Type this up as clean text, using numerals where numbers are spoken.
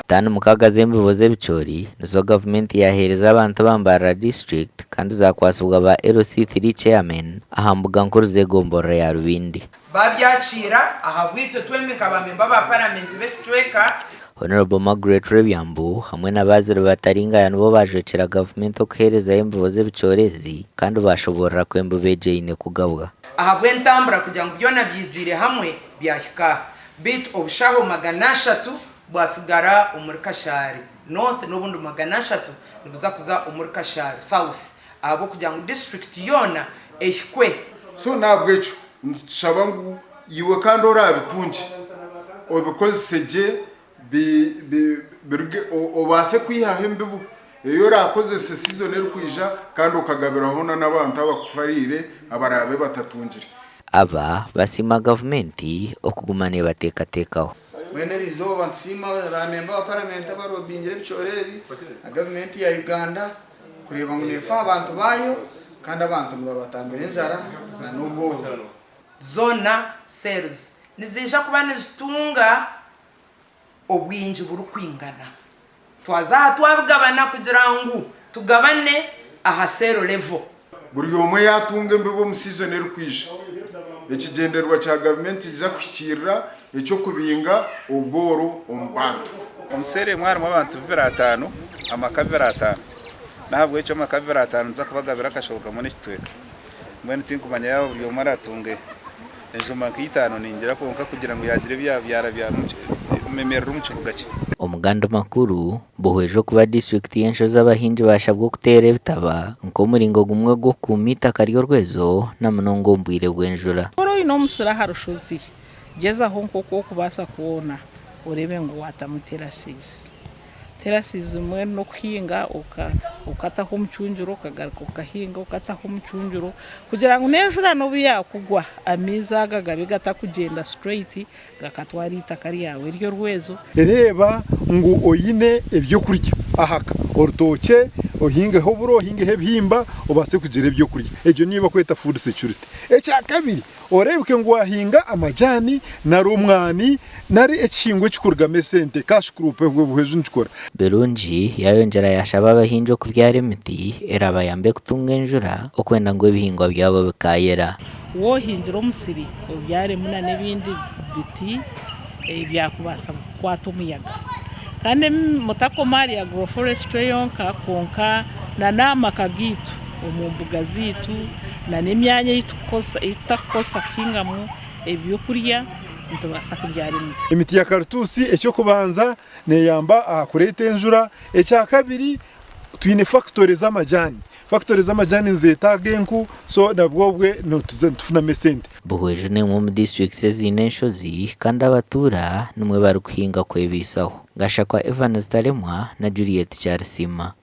Taani mukaaga z'embibo z'ebicoori nizo gavumenti yaaheereza abantu ba Mbarara District kandi zaakwatsibwa ba LC3 Chairmen aha mbuga nkuru z'egomborora ya Rubindi. Baabyakiira ahabw'itwe twembi nka bamemba ba Paramenti b'ekicweka. Honourable Margaret Rwebyambu hamwe na Basil Bataringaya nibo baajwekyera gavumenti okuheerezayo embibo z'ebicoori ezi kandi baashoboorora ku embibo egyo eine kugabwa. Ahabw'entambura kugira ngu byona byiziire hamwe byahika aha. Beitu obushaho 300 bwasigara omuri Kashari North n'obundi 300 nibuza kuza omuri Kashari South ahabw'okugira ngu disiturikiti yoona ehikwe. So n'ahabw'ekyo nitushaba ngu iwe kandi oraabitungye obikozese gye biruge obaase kwihaho embibo ei oraakozese sizoni erikwija kandi okagabiraho n'abantu abakuhariire abaraabe batatungire. Aba basiima gavumenti okuguma nebateekateekaho. Mbwenu eri izooba nitusiima ba memba ba paramenti abarobingire ebicoori ebi na gavumenti ya Uganda kureeba ngu neefa aha bantu baayo kandi abantu nibabatambira enjara na n'obworo. Zoona cells niziija kuba nizitunga obwingi burikwingana. Twaza aha twabigabana kugira ngu tugabane aha cell level. Buri omwe yaatunga embibo omu siizoni erikwija, ekigyendererwa kya gavumenti nikiija kuhikiirira eky'okubinga obworo omu bantu. Omu seeri emwe harimu abantu 250, amaka 250. N'ahabw'ekyo amaka 250 nituza kubagabira akashobo kamwe n'ekitweka. Mbwenu tinkumanya yaaba buri omwe araatunge enjuma nka itaano ningira kwonka kugira ngu yaagira ebi yaabyara bimemerere omu kibuga kye. Omu gandi makuru, Buhweju okuba disiturikiti y'enshozi abahingi baashabwa okuteera ebitaba nk'omuringo gumwe gw'okukuuma eitaka ry'orwezo na munonga omu bwire bw'enjura. Ku oine omusiri aha rushozi, gyezaho nk'oku orikubaasa kwona oreebe ngu waatamu terraces. Terraces mbwenu n'okuhinga okataho omucungiro okagaruka okahinga okataho omucungiro kugira ngu n'enjura n'obu yaakugwa amaizi aga gabe gatakugyenda straight gakatwara eitaka ryawe ery'orwezo. Reeba ngu oine ebyokurya aha ka, orutookye, ohingeho oburo, ohingeho ebihimba obaase kugira ebyokurya. Egyo niyo barikweta food security. Ekyakabiri, oreebeke ngu waahinga amajaani nari omwani nari ekihingwa ekirikurugamu esente, cash crop, obwo buhwezi nikikora. Birungi yaayongyera yaashaba abahingi okubyara emiti eraabayambe kutunga enjura okwenda ngu ebihingwa byabo bikaayera. Woohingire omusiri obyaremu na n'ebindi biti ebyakubaasa kukwata omuyaga. Kandi mutakoma ahari agroforestry yonka kwonka na n'aha maka gaitu, omu mbuga zaitu na n'emyanya ei tutakukozesa kuhingamu ebyokurya nitubaasa kubyara emiti. Emiti ya karutuusi eky'okubanza neeyamba aha kureeta enjura, ekyakabiri twine fakitori z'amajaani. Fakitori z'amajaani nizetaaga enku so nabwo obwe nitufunamu esente. Buhweju n'emwe omu disiturikiti eziine enshozi kandi abatuura nimwo barikuhinga kwebaisaho. Gashakwa Evans Taremwa na Juliet Kyarisiima.